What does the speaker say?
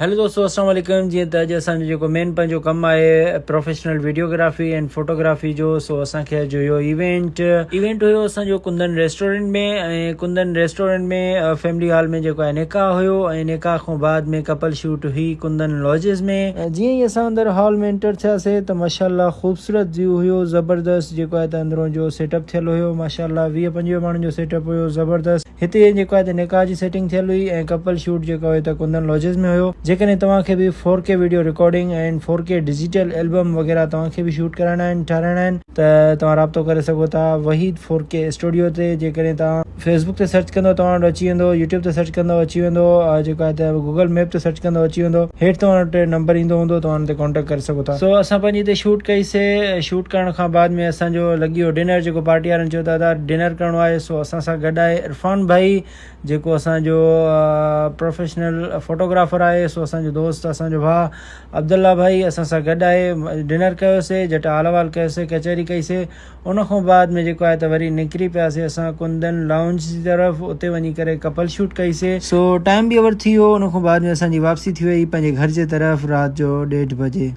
Hello دوستو اسلام عليڪم جيئن ته اڄ اسان جو جيڪو مين پنهنجو ڪم آهي پروفيشنل ويڊيوگرافي ۽ فوٽوگرافي جو سو اسان کي اڄ هيو ايونٽ ايونٽ هيو اسان جو Kundan restaurant ۾ ۽ Kundan restaurant ۾ family hall ۾ جيڪو آهي نڪاح هيو ۽ نڪاح کان بعد ۾ ڪپل شوٽ هئي ڪندن لاجز ۾. جيئن ئي اسان اندر هال ۾ انٽر ٿياسي ته ماشاءالله خوبصورت ويو هيو زبردست جيڪو آهي ته اندرون جو سيٽ اپ ٿيل هيو ماشاءالله 20 25 ماڻهن جو سيٽ اپ هيو زبردست. هتي جيڪو آهي ته نڪاح جي سيٽنگ ٿيل هئي ۽ ڪپل شوٽ جيڪو هيو ته ڪندن لاجز ۾ هيو. جيڪڏهن توهان کي به four K video recording ۽ four K digital album وغيره توهان کي به شوٽ ڪرائڻا آهن ٺاهرائڻا آهن ته توهان رابطو ڪري سگهو ٿا وحيد فور ڪي اسٽوڊيو تي جيڪڏهن توهان فيسبوڪ تي سرچ ڪندو توهان وٽ اچي ويندو يوٽيوب تي سرچ ڪندو اچي ويندو جيڪو آهي ته گوگل ميپ تي سرچ ڪندو اچي ويندو هيٺ توهان وٽ نمبر ايندو هوندو توهان ان تي ڪانٽيڪٽ ڪري سگهو ٿا. سو اسان پنهنجي هتي شوٽ ڪئي سي شوٽ ڪرڻ کان بعد ۾ اسان جو لڳي ويو ڊنر جيڪو پارٽي وارن چيو ته ادا ڊنر ڪرڻو آهي سو اسان سان گڏ آهي عرفان ڀائي جيڪو اسان جو پروفيشنل فوٽوگرافر آهي سو اسان جو دوست اسان جو ڀاء عبدالله ڀائي اسان سان گڏ آهي ڊنر ڪيو سي جٽ حال احوال ڪيو سي ڪچهري ڪئي سي ان کان بعد ۾ جيڪو آهي ته وري نڪري پياسي اسان ڪندن لائونج جي طرف اتي وڃي ڪري ڪپل شوٽ ڪئي سي سو ٽائيم به اوور ٿي ويو ان کان بعد ۾ اسان جي واپسي ٿي وئي پنهنجي گهر جي طرف رات جو ڏيڍ بجي.